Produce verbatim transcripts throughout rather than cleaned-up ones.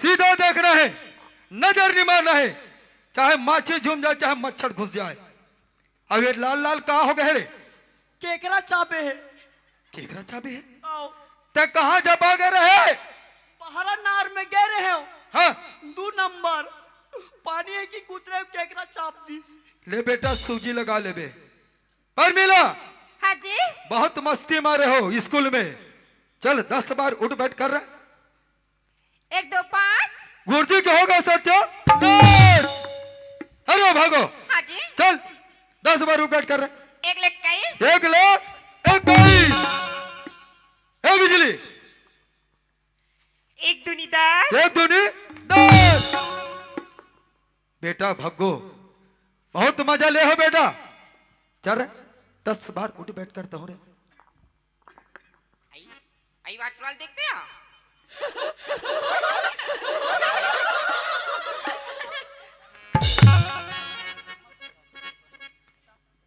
सीधा देखना है, नजर नहीं मारना है, चाहे माछी झूम जाए, चाहे मच्छर घुस जाए। अब ये लाल लाल का हो गए रे? केकरा चाबे है। केकरा चाबे है? आओ। ते कहाँ जब आ गए रहे? पहरा नार में गए रहे हो। हाँ। दू नंबर। पानी है कि कुतरे केकरा चाप दिस। ले बेटा, सूजी लगा लेबे। परमिला। हाँ जी। बहुत मस्ती मारे हो स्कूल में। चल, दस बार उठ बैठ कर रहे। एक, दो, पाँच। गुरुजी के हो गए सत्य। अरे भागो। हाँ जी। चल, दस बार उठ बैठ कर रहे। एक ले इक्कीस। एक ले इक्कीस। ए बिजली। एक दूनी दस। एक दूनी दस। बेटा भग्गो, बहुत मजा ले हो बेटा। चल रे, दस बार उठ बैठ करता हूँ रे। आई, आई बात टुराल देखते हो?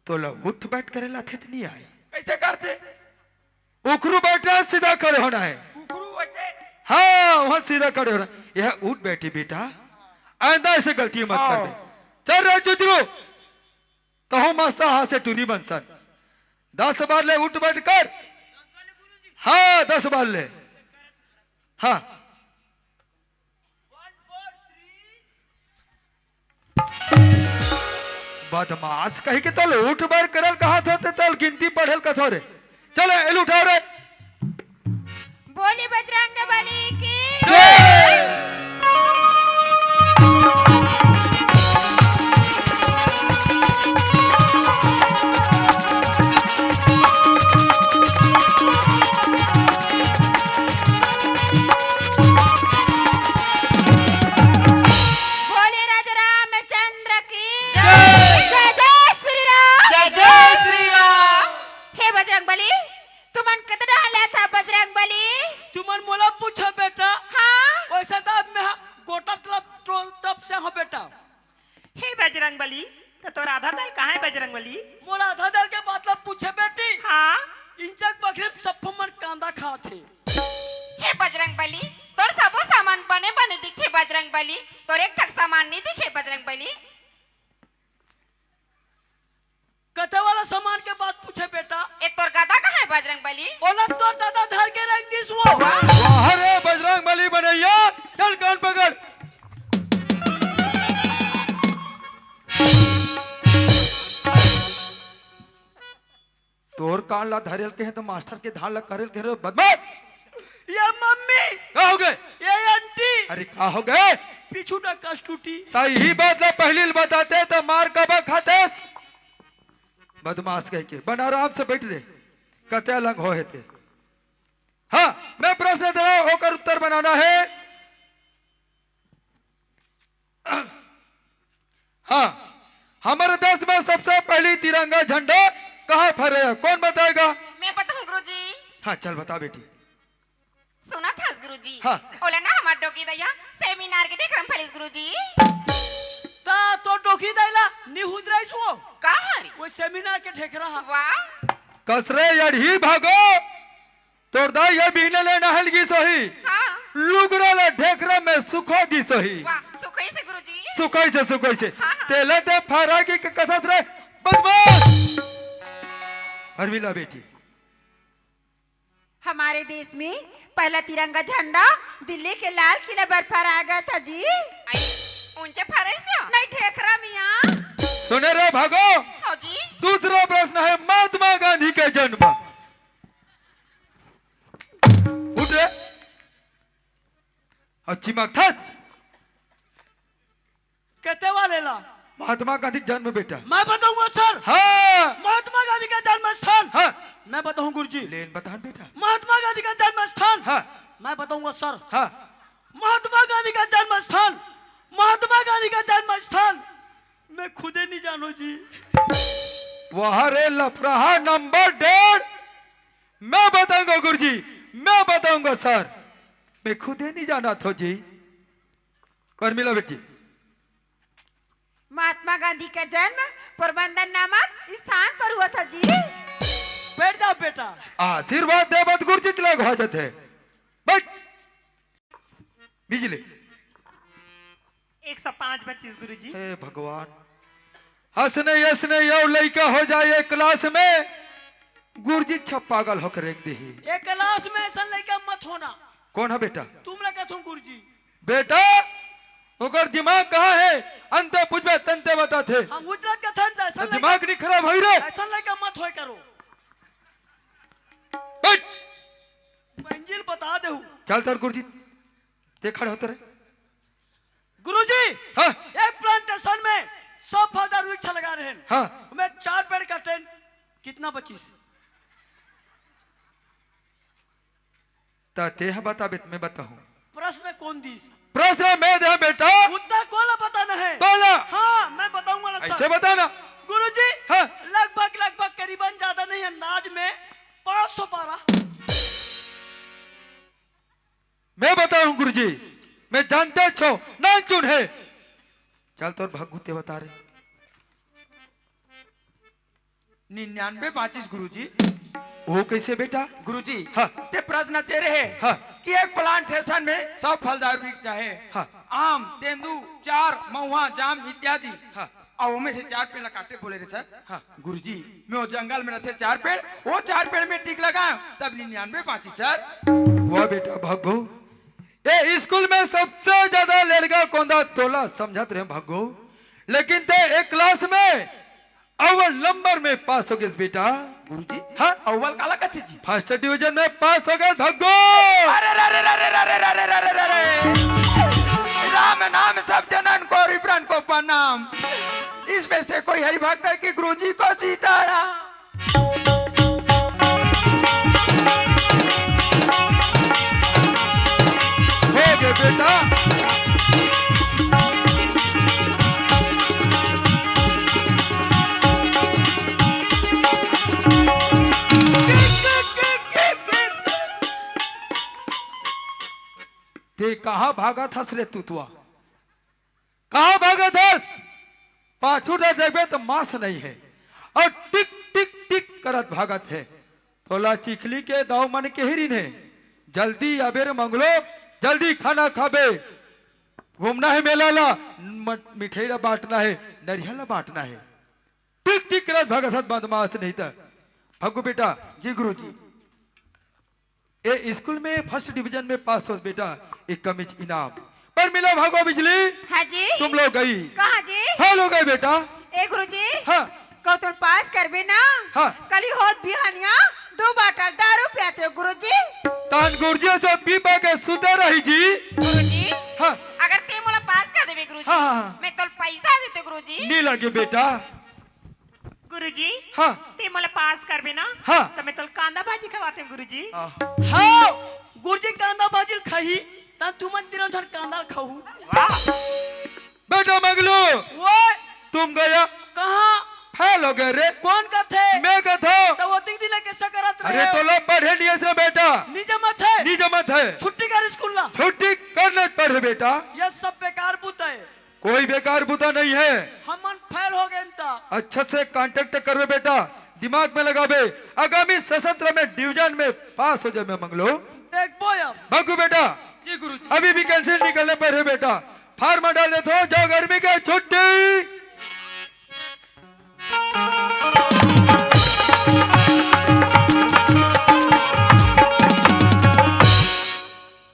तोला उठ बैठ करे ला थे त नहीं आए। कैसे करते? उखरू बैठना है, सीधा खड़े होना है। उखरू बचे। हाँ, वहाँ सीधा खड़े होना। यह उठ बैठी बेटा, आइंदा ऐसे गलती मत हाँ। कर दे। चल रे जुजरू, तहु मस्त हाथ से टूरी बनसन। दस बार ले उठ बैठ कर। हाँ, दस बार ले। हाँ। बदमाश कही के तल उठ बैठ करल कहा था, ते तल गिनती पढ़ल कथो रे। चले, एल उठाओ रे। बोली बजरंग बली की। जय। बोले राजा रामचंद्र की जय। जय जय श्री राम। जय जय श्री राम। हे बजरंग बली, तुमन कतना हल्ला था बजरंग बली? तुमन मोला पूछो बेटा। हाँ? वैसे तो अब मैं गोटा तलब तब से हो बेटा। हे बजरंग बली, त तोर आधा दल कहाँ है बजरंग बली? मोर आधा दल के मतलब पूछे बेटी। हाँ? इंचक बखरी में सप्पो मन कांदा खात हे। हे बजरंग बली, तोर सबो सामान बने बने दिखे बजरंग बली, तोर एक ठक सामान नहीं दिखे बजरंग बली। कते वाला सामान के बात पूछे बेटा? ए तोर गदा कहाँ है बजरंग बली? ओला तोर दादा धर के रंग दिस वो। वाह रे बजरंग बली बनैया, चल कान पकड़। तोर कान ला धरेल के है तो मास्टर के धान ला करेल के रे बदमाश। ये मम्मी। का हो गए? ये आंटी। अरे का हो गए? पीछू ना कस टूटी। सही बात ला पहली ल बताते तो मार कबा खाते। बदमाश कह के बन आराम से बैठ रे। कते अलग हो हेते। हाँ, मैं प्रश्न दे रहा हूँ, ओकर उत्तर बनाना है। हाँ, हमारे देश में सबसे पहली तिरंगा झंडा कहाँ फहराया? कौन बताएगा? मैं बताऊं गुरुजी। हाँ, चल बता बेटी। सुना था गुरुजी। हाँ। ओला ना हमार डोकी दैया सेमिनार के ढेकरम फैलिस गुरुजी। ता तो डोकी दैला निहुद रही सो। का हरी? वो सेमिनार के ढेकरा हा। वाह। कसरे यढ़ी भागो। तोर दाई ह बिहने ले नहल गिस होही। हाँ। लुगरा ल ढेकरा में सुखो दिस होही। वाह, सुखई से गुरुजी। सुखई से, सुखई से। हाँ, हाँ। तेला ते फहरा के कथस रे बदमाश। परमिला बेटी। हमारे देश में पहला तिरंगा झंडा दिल्ली के लाल किला पर फहराया गया था जी। आई, ऊंचे फहराइस? नहीं, ढेकरा मिया। सुने रे भागो। हाँ जी। दूसरा प्रश्न है महात्मा गांधी के जन्म। उठ रे। अच्छी मकथस। कते वाले ला? महात्मा गांधी के जन्म बेटा। मैं बताऊंगा सर। हाँ। महात्मा गांधी का जन्म स्थान। हाँ। मैं बताऊं गुरुजी। लेन बतान बेटा। महात्मा गांधी का जन्म स्थान। हाँ। मैं बताऊंगा सर। हाँ। महात्मा गांधी का जन्म स्थान, महात्मा गांधी का जन्म स्थान मैं खुदे नहीं जानो जी। वाह रे लफड़ाहा नंबर डेढ़। मैं बताऊंगा गुरुजी, मैं बताऊंगा सर, मैं खुदे नहीं जाना था जी। परमिला बेटी। महात्मा गांधी का जन्म पोरबंदर नामक स्थान पर हुआ था जी। बैठ जाओ बेटा। आशीर्वाद देवत गुरुजी के लोग हो जाते हैं। बैठ। बिजली। एक सौ पाँच बचिस गुरुजी। हे भगवान, हंसने हंसने यो लइका हो जाए एक क्लास में, गुरुजी छप पागल होकर रेख देही। एक क्लास में ऐसा लइका मत होना। कौन है बेटा? तुम लगा तुम गुरुजी। बेटा, ओकर दिमाग कहाँ है? अंते पूछबे तंते बताथे। हम उजरत के थन त ऐसा तो लइका दिमाग नहीं खराब होई रे। ऐसा लइका मत होय करो। बैठ। मंजिल बता देहू। चल तर गुरुजी, ते खड़े होते रहे। गुरुजी, हाँ। एक प्लांटेशन में सौ फलदार वृक्ष लगा रहे हैं। हाँ। मैं चार पेड़ काटेन, कितना बचिस? त तेह बताबे त मैं बताहूँ। प्रश्न कौन दिस? प्रश्न मैं दे बेटा। उत्तर कोला बताना है। तोला। हाँ, मैं बताऊंगा ना सर। ऐसे बताना। गुरुजी, हाँ। लगभग, लगभग, करीबन, ज्यादा नहीं, अंदाज में पाँच सौ बारह। मैं बताऊं गुरुजी, मैं जानते छो, नान चुन है। चल तोर भग्गू ते बता रे। निन्यानवे बाचिस गुरुजी। वो कैसे बेटा? गुरुजी, हाँ। ते प्रश्न दे रहे हाँ। कि एक प्लांटेशन में सौ फलदार वृक्ष चाहे। हाँ। आम, तेंदू, चार, महुआ, जाम इत्यादि। हाँ। अउ ओमे से चार पेड़ ला काटे बोले रे सर। हाँ। गुरुजी, मैं वो जंगल में रथे चार पेड़, वो चार पेड़ में टिक लगाएंव, तब निन्यानवे बाचिस सर। वाह बेटा भग्गू, ए स्कूल में सबसे ज्यादा लड़का कोंदा तोला समझत रहे भग्गू, लेकिन ते एक क्लास में अव्वल नंबर में पास हो गए बेटा। गुरुजी, हाँ? अव्वल काला कथे जी? फर्स्ट डिवीजन में पास हो गए भग्गू। अरे, अरे, अरे, अरे, अरे, अरे, अरे, अरे, अरे, अरे। राम नाम सब जनन को, रिबरन को प्रणाम। इसमें से कोई हरि भक्त है कि गुरुजी को सीताराम? हो गए बेटा। ते कहाँ भागत हस रे तुतवा? कहाँ भागत हस? पाछू डहर देखबे त मांस नहीं है अउ टिक टिक टिक करत भागत है। तोला चिखली के दाऊ मन केहे रिहिन हे, जल्दी आबे रे मंगलू, जल्दी खाना खाबे। घूमना है मेला ला, म-, मिठाई ला बांटना है, नरियल ला बांटना है। टिक टिक करत भागत हस बदमाश नहीं त। भग्गू बेटा। जी गुरुजी। ए स्कूल में फर्स्ट डिवीजन में पास होस बेटा, एक कमीज इनाम। परमिला भग्गू बिजली, हाँ जी। तुम लोग गई। कहाँ जी? फेल हो गए बेटा। ए गुरुजी, हाँ। कहूँ तुम पास करबे ना, हाँ। कल ही होत बिहनिया दू बाटल दारू पियाते हो गुरुजी। तहन गुरुजी से पी पा के सुते रही जी। गुरुजी, हाँ। अगर ते मोला पास कर देबे गुरुजी, हाँ, हाँ, हाँ। मैं तोला पैसा देते गुरुजी। नी लगे बेटा। गुरुजी, हाँ। ते मोला पास करबे ना, हाँ। त मैं तोला कांदा भाजी खवाते गुरुजी। आह। हाँ, गुरुजी कांदा भाजी खाही, त तुमन तीनों झन कांदा खाहू। वाह। बेटा मंगलू, ओए। तुम गया। कहाँ? फेल हो गए रे। कौन कथे? मैं कथों। त वो तीन दिन कैसे करत अरे रहे हो? तोला पढ़े नहीं है बेटा। नी जमत है। नी जमत है। छुट्टी कर स्कूल ला। छुट्टी करना पड़े बेटा। ये सब बेकार बुता है। कोई बेकार बुता नहीं है। हमन फेल हो गए त। अच्छा से कॉन्टैक्ट करबे बेटा, दिमाग में लगाबे, आगामी सशस्त्र में डिवीजन में पास हो जाबे मंगलू। देखबो अब। भग्गू बेटा, जी गुरुजी। अभी वैकेंसी निकलने पर है बेटा, फार्म डाल देथों, जाओ गर्मी के छुट्टी।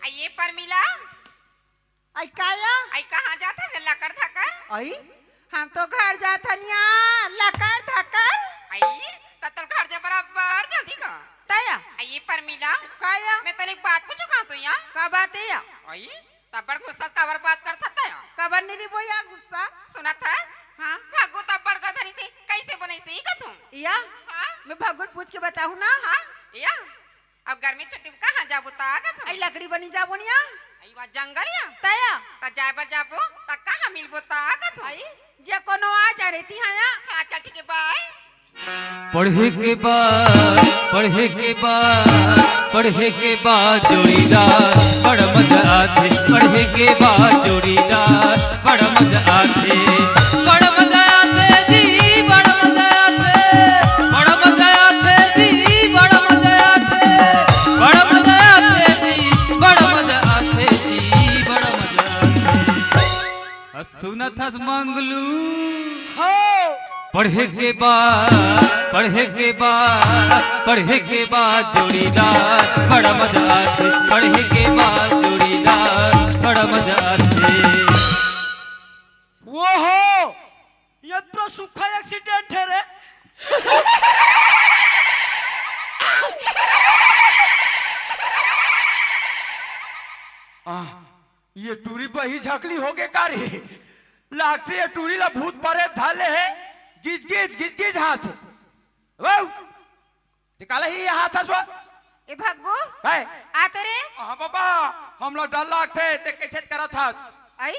आइए परमिला। आई काया? आई कहाँ जात हस लकर धकर? आई, हम तो घर जात हन या, लकर धकर। आई, त तोर घर जाय बराबर जल्दी का? तया? आई परमिला। काया? मैं तोले एक बात पूछूँ का तो या? का बात है या? आई, तब बड़ गुस्सा काबर बात करत हस तया? काबर नी रहिबो या गुस्सा? सुनत हस? हाँ। भग्गू तब बड़ गधनी से कैसे बनइसे ई कथों। या? हाँ? मैं भग्गू ल पूछ के बताहूँ ना? हाँ, या। अब गर्मी छुट्टी में कहाँ जाबो त आगत हो? आई लकड़ी बनी जाबो निया। आई वहाँ जंगल या? तया। त जाए बर जाबो त कहाँ मिलबो त आगत हो? आई जे कोनो आ जाने तिहाँ या। हाँ चल ठीक है, बाय। पढ़े के बाद, पढ़े के बाद, पढ़े के बाद जोड़ीदार, बड़ा मजा आथे। पढ़े के बाद जोड़ीदार, बड़ा मजा आथे, बड़ा मजा आथे जी, बड़ा मजा आथे, बड़ा मजा आथे जी, बड़ा मजा आथे, बड़ा मजा आथे जी, बड़ा मजा आथे जी, बड़ा मजा आथे। हंस पढ़े के बाद, पढ़े के बाद, पढ़े के बाद जोड़ीदार, बड़ा मजा आथे। पढ़े के बाद जोड़ीदार, बड़ा मजा आथे। वो हो, ये तो सुक्खा एक्सीडेंट हे रे। आ, ये टूरी बही झकली होगे का रे? लागथे ये टूरी ला भूत परेत धर ले हे। गिज गिज गिज गिज हाँस। वाउ! निकाला ही हाँस हस वो। ए भग्गू, है। आ तो रे। हाँ बाबा, हमला डर लागथे, ते कैसे करत हस? आई,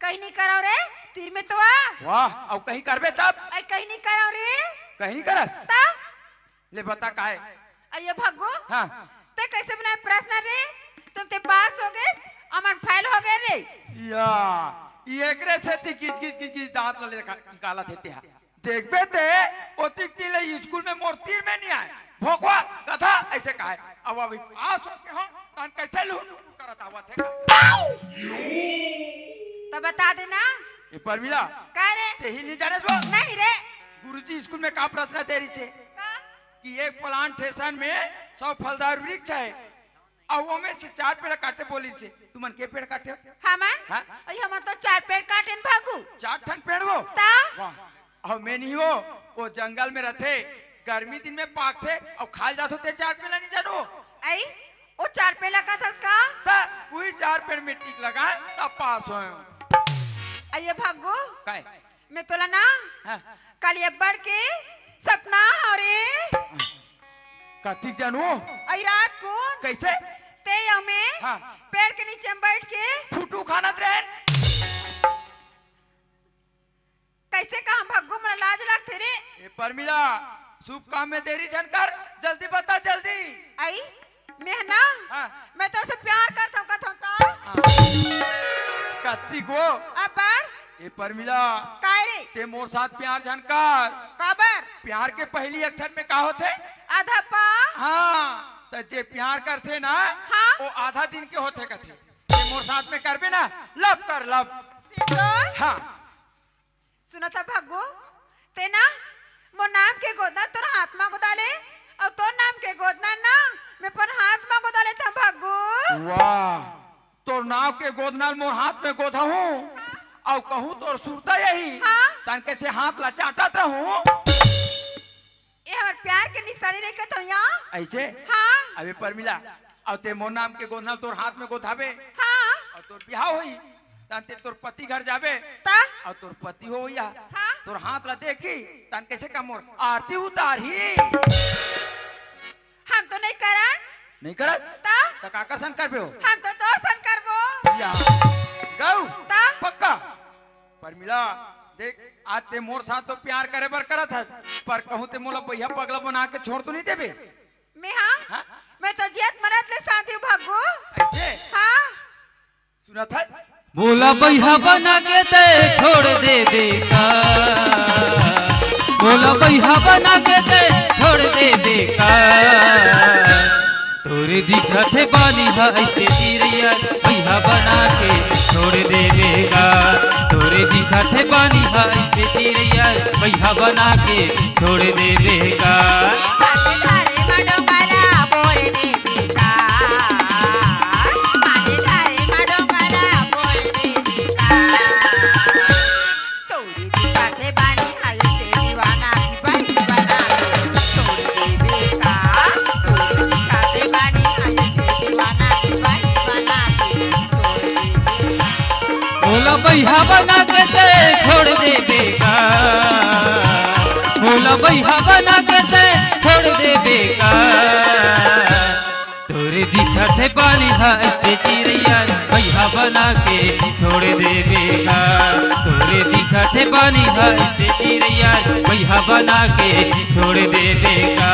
कहीं नहीं करव रे, तीर में तो आ। वाह, अब कहीं करबे तब? आई, कहीं नहीं करव रे। कहीं नहीं करस? तब? ले बता काहे? अये भग्गू, हाँ। ते कैसे बनाए प्रश्न रे? तुम ते पास हो गए, अमन फेल हो गए रे। या, ये एकरे सेती गिज गिज गिज गिज दांत ला ले निकालत हे तेहा। देखबे ते, ओतिक दिन ले स्कूल में मोर तीर में नहीं आए। भोकवा, गधा, ऐसे कहे। अब अभी पास होके हो, तन कैसे लुहुर लुहुर करत आवत हे का? तो बता देना। ए परमिला, का रे? तेही नहीं जाने सो? नहीं रे। गुरुजी स्कूल में का प्रश्न दे रहिसे? का? कि एक प्लांटेशन में सौ फलदार वृक्ष हे, अउ ओमे से चार पेड़ काटे बोलिसे। तुमन के पेड़ काटे? हमन? हाँ? अई हमन तो चार पेड़ काटेन भग्गू। चार ठन पेड़ वो? ता? वाह, अउ मैं नहीं हो, वो जंगल में रथे, गर्मी दिन में पाकथे, अउ खाल जात होते चार पेड़ ला नहीं जानो? अई, वो चार पेड़ ला कथस का? ता, वही चार पेड़ में टीक लगाए, तब पास होए। अये भग्गू? काय? मैं तोला ना हाँ। कल अब्बड़ के सपना हो रे। कतिक जानू? अई रात को कैसे? ते अउ मैं हाँ। पेड़ के नीचे में बैठ के फुटू खानत रहेन। कैसे कहा भग्गू, मोला लाज लगथे रे। ए परमिला, शुभ काम में देरी झन कर, जल्दी बता, जल्दी। अई, मैं ह ना, हाँ। मैं तोर से प्यार करथंव, कथंव त। हाँ। कत्ती गो? अब्बड़। ए परमिला, काय रे? ते मोर साथ प्यार झन कर। काबर? प्यार के पहली अक्षर में का होथे? आधा पा। हाँ, त जे प्यार करथे ना, हाँ। वो आधा दिन के होथे कथे। ते मोर साथ में करबे ना, love कर, love। सिंदूर? हाँ। सुनत ह भग्गू, ते ना मोर नाम के गोदना तोर हाथ म गोदा ले, अउ तोर नाम के गोदना ना मैं अपन हाथ म गोदा लेथंव भग्गू। वाह, तोर नाम के गोदना मोर हाथ में गोदहूँ, अउ कहूँ तोर सुरता यही, हाँ। तन कैसे हाथ ला चाटत रहूँ। ए हमर प्यार के निशानी रे कथंव या। ऐसे? हाँ। अबे परमिला, अउ ते मोर नाम के गोधना तोर हाथ में गोधाबे। हाँ। अउ तोर बिहाव होई, तन ते तोर पति घर जाबे। त? अउ तोर पति हो या। हाँ। तोर हाथ ला देखी, तन कैसे का मोर आरती उतारही। हम तो नहीं करन। नहीं करत? त? त का कसन करबे हो? हम तो तोर सन करबो। या। गऊ? त? पक्का? परमिला, देख, आज ते मोर साथ तो प्यार करे बर करत हस, पर कहूँ ते मोला बइहा पगला बना के छोड़ तो नहीं देबे? मैं हाँ? हाँ? मैं तो जियत मरत ले साथ ही भग्गू। ऐसे? हाँ। सुनत हस? मोला बइहा बना के ते छोड़ देबे का? मोला बइहा बना के ते छोड़ देबे का? तोरे दिखत हे बानी ह अइसे चिरैया, बइहा बना के छोड़ देबे गा। तोरे दिखत हे बानी ह अइसे चिरैया, बइहा बना के छोड़ देबे गा। मोला बइहा बना के ते छोड़ देबे का? मोला बइहा बना के ते छोड़ देबे का? तोरे दिखत हे बानी ह अइसे चिरैया, बइहा बना के छोड़ देबे का? तोरे दिखत हे बानी ह अइसे चिरैया, बइहा बना के छोड़ देबे का?